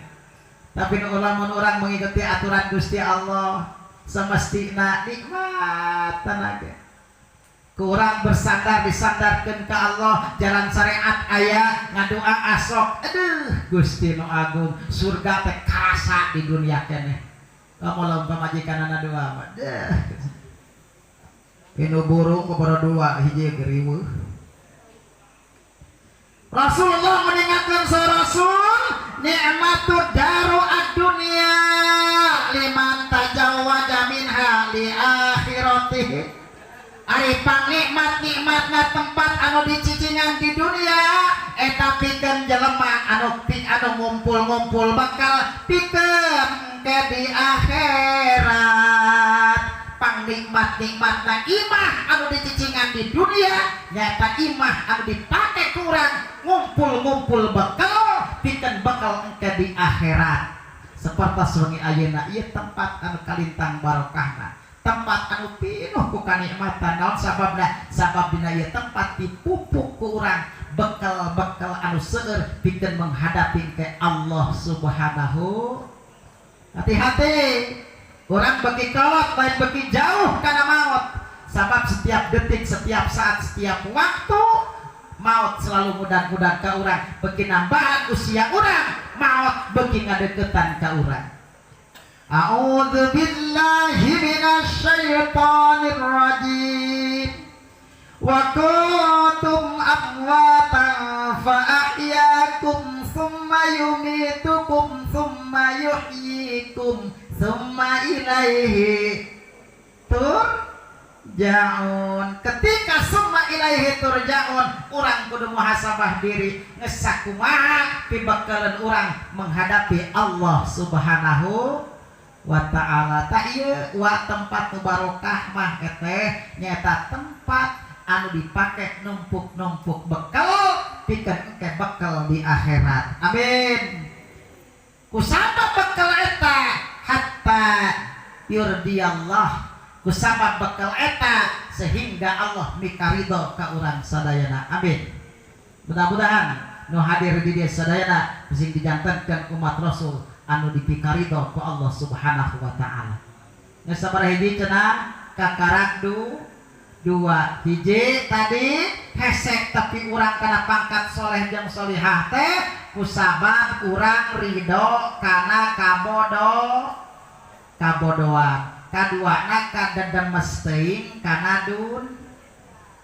Tapi nu lamun urang mengikuti aturan Gusti Allah, semestina nikmat ge. Kurang bersandar, disandarkan ke Allah, jalan syariat aya, ngadoa asok, aduh Gusti nu agung, surga teh karasa di dunia keneh. Kamu lamun pamajikanana doa mah deh. Pinu burung kepada dua hiji geriweuh. Rasulullah meninggalkan Rasul, "Nikmatud daru ad-dunya liman tajawwaja minha li akhiratihi." Ari pangnikmat-nikmatna tempat anu dicicingan di dunia eta pikeun jelema anu ngumpul-ngumpul bakal pikeun ke di akhirat. Pangnikmat-nikmatna imah anu dicicingan di dunia nyata imah anu dipake kurang ngumpul-ngumpul bekal pikeun bekal engke di akhirat. Seperti wengi ayeuna ieu tempat anu kalintang barokahna, tempat anu pinuh ku kanikmatan. Naon sababna? Sabab dina ieu tempat dipupuk ku urang bekal-bekal anu seueur pikeun menghadapi ke Allah Subhanahu. Hati-hati, orang bagi kolot lain bagi jauh karena maut, sabab setiap detik, setiap saat, setiap waktu maut selalu mudah-mudah ke orang. Bagi nambahan usia orang Maot beuki ngadeukeutan ka urang. A'udzu billahi minasyaitonir rajim. Wa kuntum amwatan fa ahyakum thumma yumitukum thumma yuhyikum thumma ilaihi turja'un. Ketika summa ilaihi turja'un, urang kudu muhasabah diri, ngesakumaha pibekaleun urang menghadapi Allah Subhanahu wa ta'ala. Tak ieu wa tempat nu barokah mah eteh nyaeta tempat anu dipake numpuk-numpuk bekal pikeun engke bekal di akhirat. Amin. Kusabab bekal eta hatta yurdiyallah, kusabab bekal eta sehingga Allah mikaridho ka urang sadayana. Amin. Mudah-mudahan nu hadir di dieu sadayana sing dijantenkeun umat Rasul anu dipikaridho ku Allah Subhanahu wa taala. Geus sabaraha hiji cenah? Kakarak dua hiji tadi, hesek tapi urang kana pangkat soleh jeung solihah teh kusabab urang ridho kana kabodoan. Kaduana kadedemes teuing kana dun,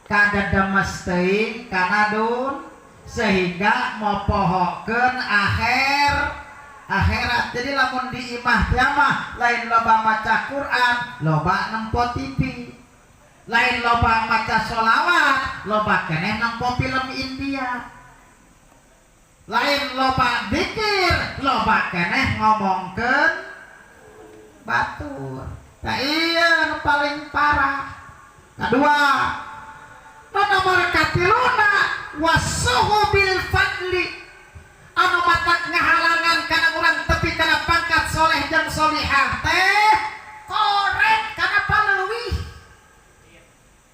kadedemes teuing kana dun, sehingga mopohokeun akhirat. Jadi lamun di imah teh mah lain loba maca Quran, loba nempo TV, lain loba maca sholawat, loba keneh nempo film India, lain loba dikir, loba keneh ngomongkeun batur. Nah, iya nu paling parah kedua. Nu nomor katiluna, wasuhu bil fadli, anu matak ngahalangan kana urang tepi kana pangkat soleh jeung solihah teh koret kana paleuwih.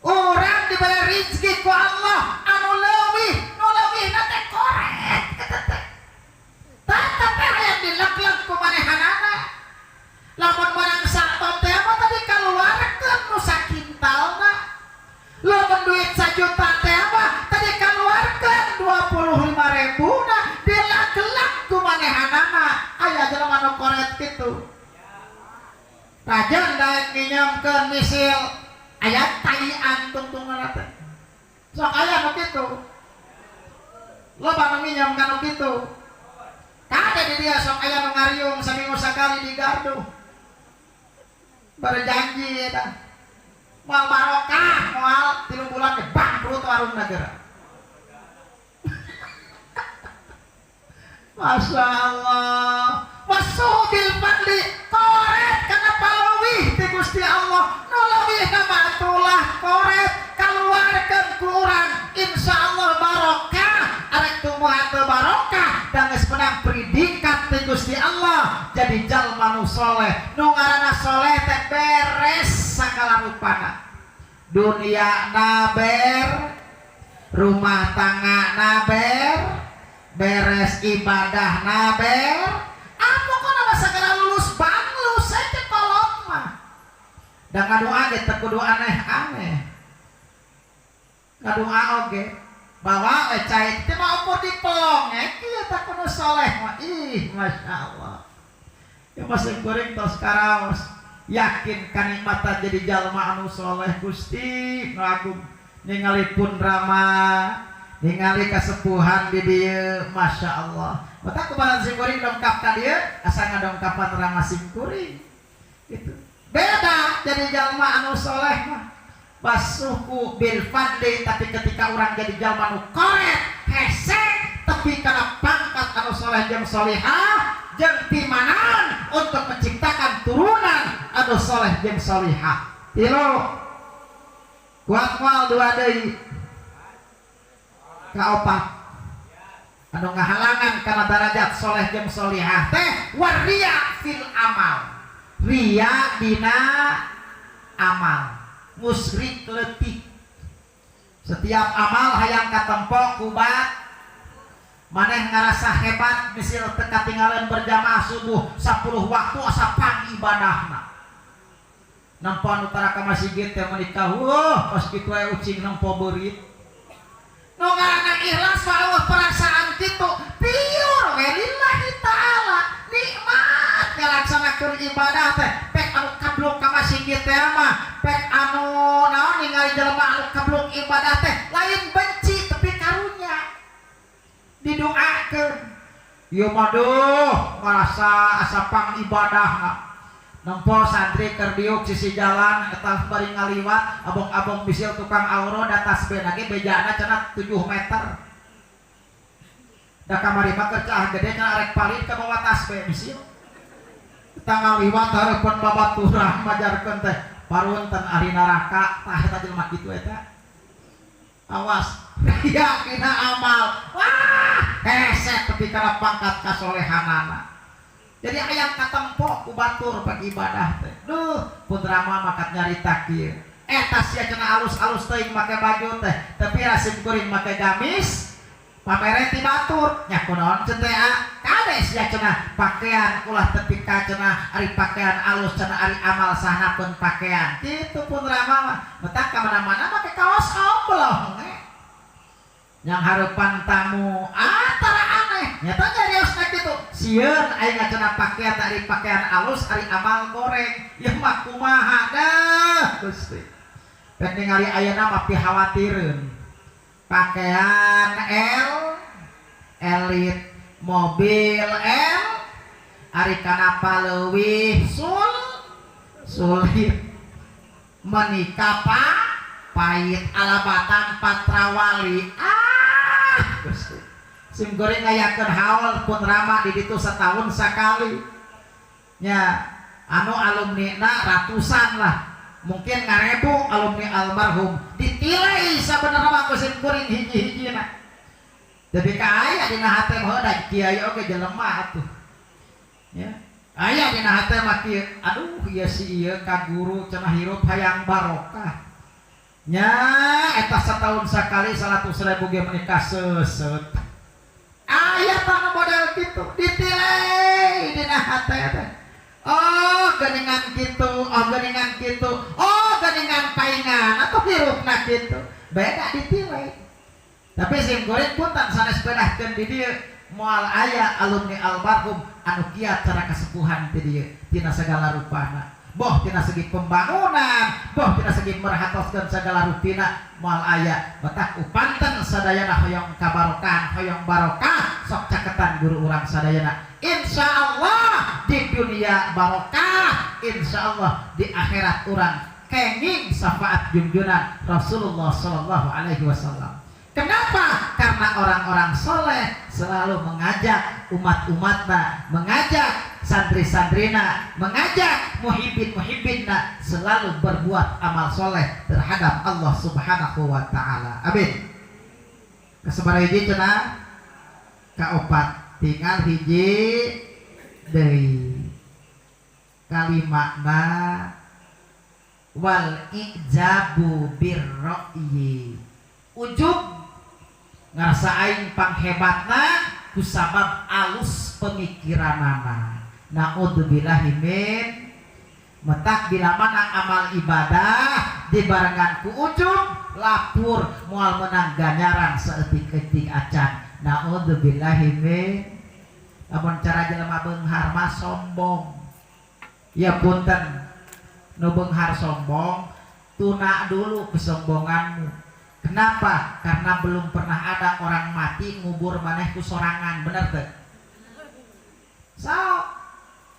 Urang diberi rizki ku Allah anu leuwih, nu leuwihna teh koret eta teh tetep hayang dilek-lek ku manehanana. Lamun menang saton teh mah tadi kaluarkeun nu sakintalna, lamun duit 1 juta teh mah tadi kaluarkeun 25 ribu na, dilek-lek ku manehanana. Aya jelema nu koret kitu, rajan daek nginyamkeun misil aya taian tungtungan teh. Sok aya nu kitu, loba nu nginyam ka nu kitu. Kade di dia sok aya nu ngariung saminggu sakali di gardu, berjanji eta moal barokah, moal 3 bulan ge bangkrut warung negara. Masya Allah. Wasuhu bil fadli, koret kana paleuwih ti Gusti Allah. Nu leuwih mah atulah koret kaluarkeun ku urang, insyaallah barokah. Arek tumbuh teu barokah da geus menang predikat ti Gusti Allah jadi jalma nu soleh. Nu ngaranna soleh teh beres sagala rupana, dunia na ber, rumah tangga na beres, ibadah na ber. Ah, pokokna mah sagala lulus banglus saja kolot mah. Da ngadoa ge teu kudu aneh-aneh, ngadoa oge bawa we cai teh mah ukur di pelong kieu tah kudu soleh mah. Ih, masya Allah ya, masih goreng tos karaos yakin kanikmatan jadi jalma anu soleh. Gusti nu agung, ningali pun rama, ningali kasepuhan di dieu, masya Allah. Mata kumaha sim kuring dongkap ka dieu, asa ngadongkapan rama sim kuring gitu. Beda jadi jalma anu soleh mah basuhku bil fadli. Tapi ketika orang jadi jalma nu koret hese tapi karena pangkat anu soleh jeung solihah jeung timanan untuk menciptakan turunan anu soleh jeung solihah. Tilu kuat moal dua deui? Kaopat anu ngahalangan kana darajat soleh jeung solihah teh waria fil amal, ria dina amal, musyrik leutik. Setiap amal hayang katempo kubat maneh ngarasa hebat. Misil teu katinggalan berjamaah subuh 10 waktu, asa pang ibadahna. Nempo anu tara ka masjid teh menikah, wah, pas kitu aya ucing nempo beurit. Nu ngaranna ikhlas mah eueuh perasaan kitu, pure we lillahi ta'ala. keur ibadah teh pek anu kabluk ka masjid teh mah, pek anu naon, ningali jelema anu kabluk ibadah teh lain benci, tapi karunya didoakeun. Ieu mah duh ngarasa asa pang ibadahna. Nempo santri keur diuk sisi jalan eta bari ngaliwat abong-abong misil tukang auro da tasbehna ge bejana cenah 7 meter. Da kamari mah keur caah gede cenah arek palid ka bawa tasbeh misil. Eta ngaliwat hareupeun babaturan majarkeun teh parunten ahli neraka, tah eta jelema kitu eta. Awas ria dina amal. Wah, hese tepi kana pangkat kasolehanana. Jadi aya katempo ku batur pagi ibadah teh. Duh, pun Rama makat nyarita kieu. Eta sia cenah alus-alus teuing make baju teh, tapi rasim kuring make gamis pamere ti batur. Nya kunaon cenah teh? Kade sia cenah pakaian ulah tepi ka cenah ari pakaian alus cenah, ari amal sahanapeun pakaian. Kitu pun Rama mah. Matak ka mana-mana make kaos oblong eh. Yang harapan tamu antara aneh nyata nyariosna kitu, sieun aing cenah pakaian, ari pakaian alus ari amal goreng, ieu mah kumaha dah Gusti. Pek ningali ayeuna mah pihawatireun, pakaian L elit, mobil L, ari kanapa leuwih sulit menikah, pa pahit alabatan patrawali. Ah Gusti, sim goreng ngayakeun haul pun Rama di ditu setahun sekali nya, anu alumni na ratusan lah, mungkin ngarebu alumni almarhum. Ditilai sabenerna mah ku sim kuring hiji-hijina, jadi ka aya dina hate mah da kiai oge jelema atuh ya, aya dina hate mah kieu, aduh ieu si ieu ka guru cenah hirup hayang barokah nya, eta setahun sekali 100.000 ge menikah seuseut. Aya tah model kitu ditilai dina hate teh, oh geningan kitu, oh geningan kitu, oh geningan paingan atau hirupna kitu, beda ditilai. Tapi sim goreng punten sanes bedahkeun di dieu, moal aya alumni almarhum anu kiat cara kasepuhan di dieu tina segala rupana, boh tina segi pembangunan, boh tina segi merhatoskeun segala rupina, moal aya. Matak upanten sadayana hoyong kabarokan, hoyong barokah, sok caketan guru urang sadayana. Insya Allah di dunia barokah, insya Allah di akhirat urang kenging syafaat junjunan Rasulullah Sallallahu Alaihi Wasallam. Kenapa? Karena orang-orang soleh selalu mengajak umat-umatna, mengajak santri-santrina, mengajak muhibin-muhibinna selalu berbuat amal soleh terhadap Allah Subhanahu wa Ta'ala. Amin. Kasabaraha hiji cenah? Kaopat, tinggal hiji deui. Kalimatna wal ijabu birra'yi. Ujub, ngerasa aing panghebatna kusabab alus pemikiranana. Naudzubillahi min. Matak bila mana amal ibadah dibarengan ku ujub, lapur, moal menang ganjaran saeutik-eutik acan. Naudzubillahi min. Lamun cara jelema beunghar mah sombong ya, punten, nu beunghar sombong, tuna dulu kesombonganmu. Kenapa? Karena belum pernah ada orang mati ngubur maneh ku sorangan, bener tuh? So,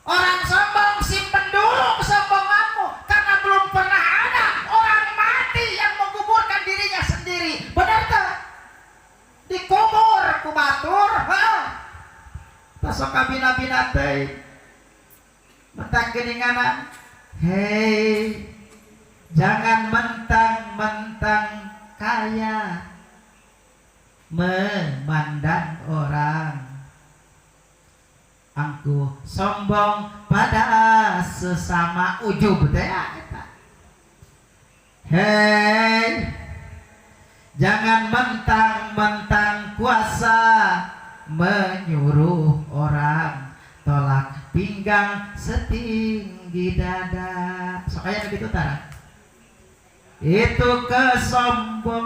orang sombong simpen dulu kesombonganmu karena belum pernah ada orang mati yang menguburkan dirinya sendiri, bener tuh? Dikubur ku batur, ha? Tasok kabina-bina teh. Matak geuninganan. Hei, jangan mentang-mentang kaya memandang orang angkuh, sombong pada sesama, ujub teh eta. Hei, jangan mentang-mentang kuasa menyuruh orang, tolak pinggang setinggi dada. Sok aya begitu tara? Itu kesombongan.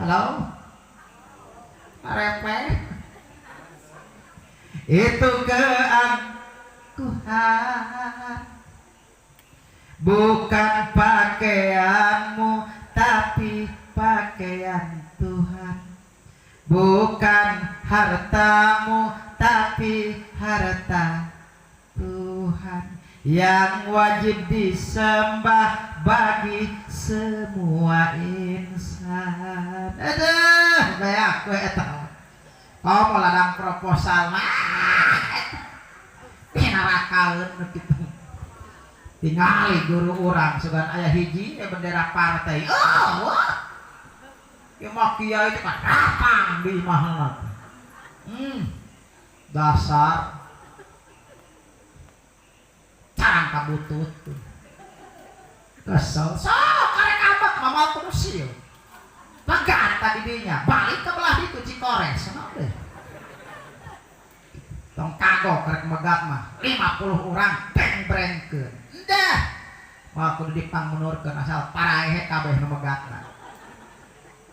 Halo? Arepe? Itu keangkuhan. Tuhan. Bukan pakaianmu, tapi pakaian Tuhan. Bukan hartamu, tapi harta Tuhan yang wajib disembah bagi semua insan. Aduh, kayak aku eta. Kau mau ladang proposal mah pinarakaeun gitu. Tingali guru urang sugan aya hiji bendera partai. Oh, wah. Ya mah kiai itu kan rapang di imahna. Dasar carang kabutut. Kesel. Sok karek ambek mama terus sih. Pegat tadi dinya, balik ke belah itu Cikores, sana deh. Tong kagok karek megat mah 50 orang beng brengkeun. Dah. Wah, kudu dipangmenurkeun asal paraehe kabeh nu megatna.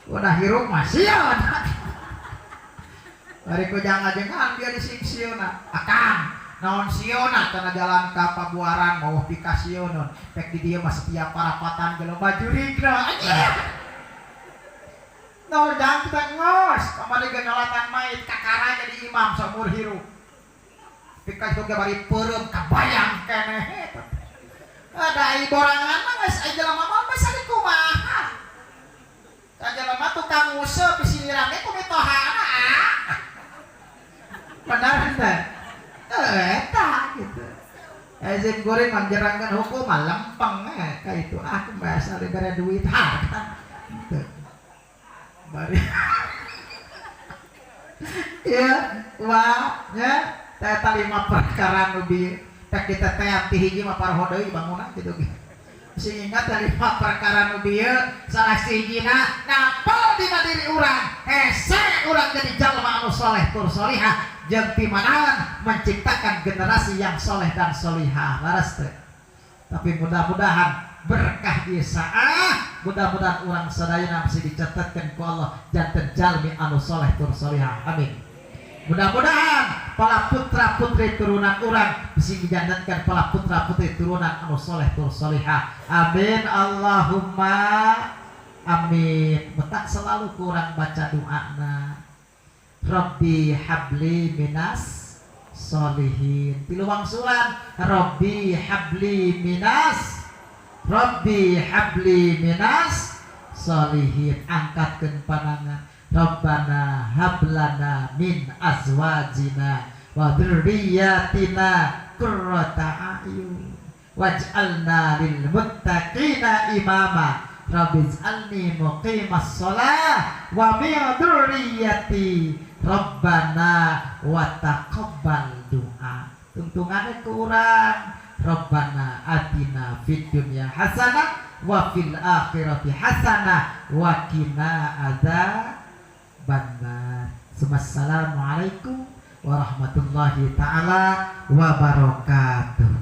Udah hirup mah sieun. Bari ku jangan dia disingsiuna. Akang, naon sieuna kana jalan ka Pabuaran mau pikasieun. Pek di dieu mah setiap parapatan jelema jurigna. Anjir. Naon jangan kita ngos, kamari ge nyolatan mayit kakara jadi imam saumur hirup. Pika itu ge bari peureum kabayang keneh. Ada ai borangan mah geus ai jelema mah geus kumaha. Ka jelema tukang nguseup disiliran ge ku mitohana ah. Benar henteu? Eta gitu. Sim kuring manjerangkeun hukum mah lempeng ka itu ah biasa dibere duit harta. Henteu. Bari ya, wah, nya eta lima perkara nu bi tek ditetean ti hiji mah paroho deui bangunan gitu ge. Sing ingat lima perkara nu bieu salah sahijina nampel dina diri urang, hese urang jadi jalma anu soleh tur solihah jeung pimanaan menciptakan generasi yang soleh dan solihah. Laras teu? Tapi mudah-mudahan berkah ieu saah, mudah-mudahan urang sadayana bisa dicatatkan ku Allah janten jalmi anu soleh tur solihah. Amin. Mudah-mudahan para putra putri turunan urang bisa dijantankan para putra putri turunan anu soleh tur solihah. Amin Allahumma amin. Betak selalu kurang baca doana. Rabbi habli minas solihin. Tilu wangsulan Rabbi habli minas, Rabbi habli minas solihin. Angkatkeun panangan. Rabbana hablana min azwajina wa dzurriyyatina qurrata a'yun waj'alna lil muttaqina imama. Rabbi ij'alni muqimas shalah wa min dzurriyyati Rabbana wa taqabbal du'a. Tungtungane ku urang Rabbana atina fid dunya hasanah wa fil akhirati hasanah wa qina adzabannar. Wassalamualaikum warahmatullahi taala wabarakatuh.